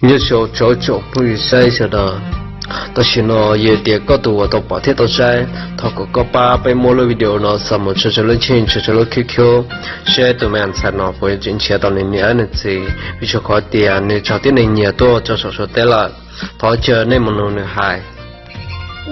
Nyob zoo tsoom phooj ywg saib sawv daws, tam sim no yog tias koj tus uas tau pom thiab tau saib, thov kom koj pab peb muab lub video no xa mus tso rau lub cheej, tso rau lub QQ, seb tus me ntxhais no puas tseem nrhiav tau nws niam nws txiv, vim rau qhov tias nws raug tib neeg nyiag tuaj rau saum Suav teb lawm. Thov caw nej mus mloog nws hais.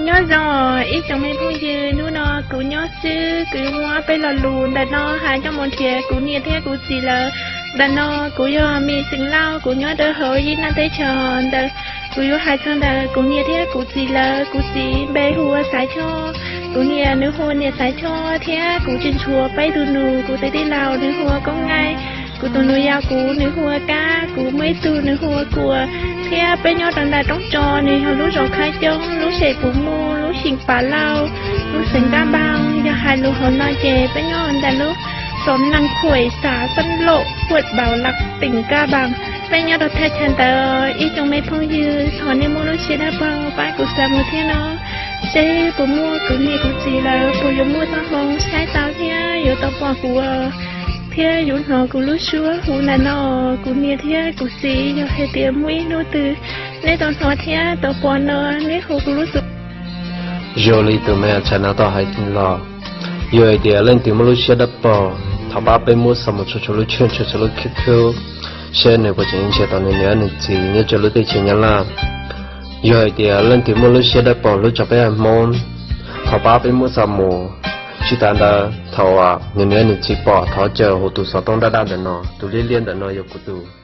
Nyob zoo ib tsoom me phooj ywg, hnub no kuv nyob xwb, kuv yuav muab peb lo lus ntawm no hais coj mus nrhiav kuv niam thiab kuv txiv lawv. Ntawm no kuv yog Me Xeem Lauj, kuv nyob rau hauv Yij Naj teb chaws ntawd. Kuv yuav hais txog ntawm kuv niam thiab kuv txiv lawv. Kuv txiv npe hu ua Xaiv Choj, kuv niam nws hu ua niam Xaiv Choj, thiab kuv tseem tshuav peb tus nus, kuv tus tij laug nws hu ua Koob Nqaij, kuv tus nus yau kuv nws hu ua Kab, kuv muaj ib tug nws hu ua Kuam, thiab peb nyob rau ntawm Roob Tso, nws yog lub zos Khab Coob, lub sem Pus Muj, lub xeem Pas Lauj, lub xeev Kab Npaas. Yog hais lus hauv no ces peb nyob ntawm lub xov Naj Khuam, xav Xab Laum, huam Npaus Las, teem Kab Npaas. Peb nyob rau thaj chaw ntawd, ib tsoom me phooj ywg, thov nej muab lub siab dawb paug pab kuv xa mus thiab no, seb puas muaj kuv niam kuv txiv lawv, puas yuav muaj txoj hmoo saib tau thiab yuav tau pom kuv thiab yuav hnov kuv lub suab hu ntawm no. Kuv niam thiab kuv txiv, yog hais tias muaj ib hnub twg nej tau hnov thiab tau pom no, nej hu kuv lub xov. Zoo li tus me ntxhais no tau hais los, yog hais tias leej twg muaj lub siab dawb paug, thov pab peb muab xa mus tso rau lub cheej, tso rau lub QQ, seb nws puas tseem nrhiav tau nws niam nws txiv nyob rau lub teb chaws Nyab Laj. Yog hais tias leej twg muaj lub siab dawb paug hlub tshaj peb haiv Hmoob, thov pab peb muab xa mus. Tsis tas ntawd, thaum uas nws niam nws txiv pom, thov caw hu tus xov tooj daj daj ntawm no, tus liab liab ntawm no yog kuv tus.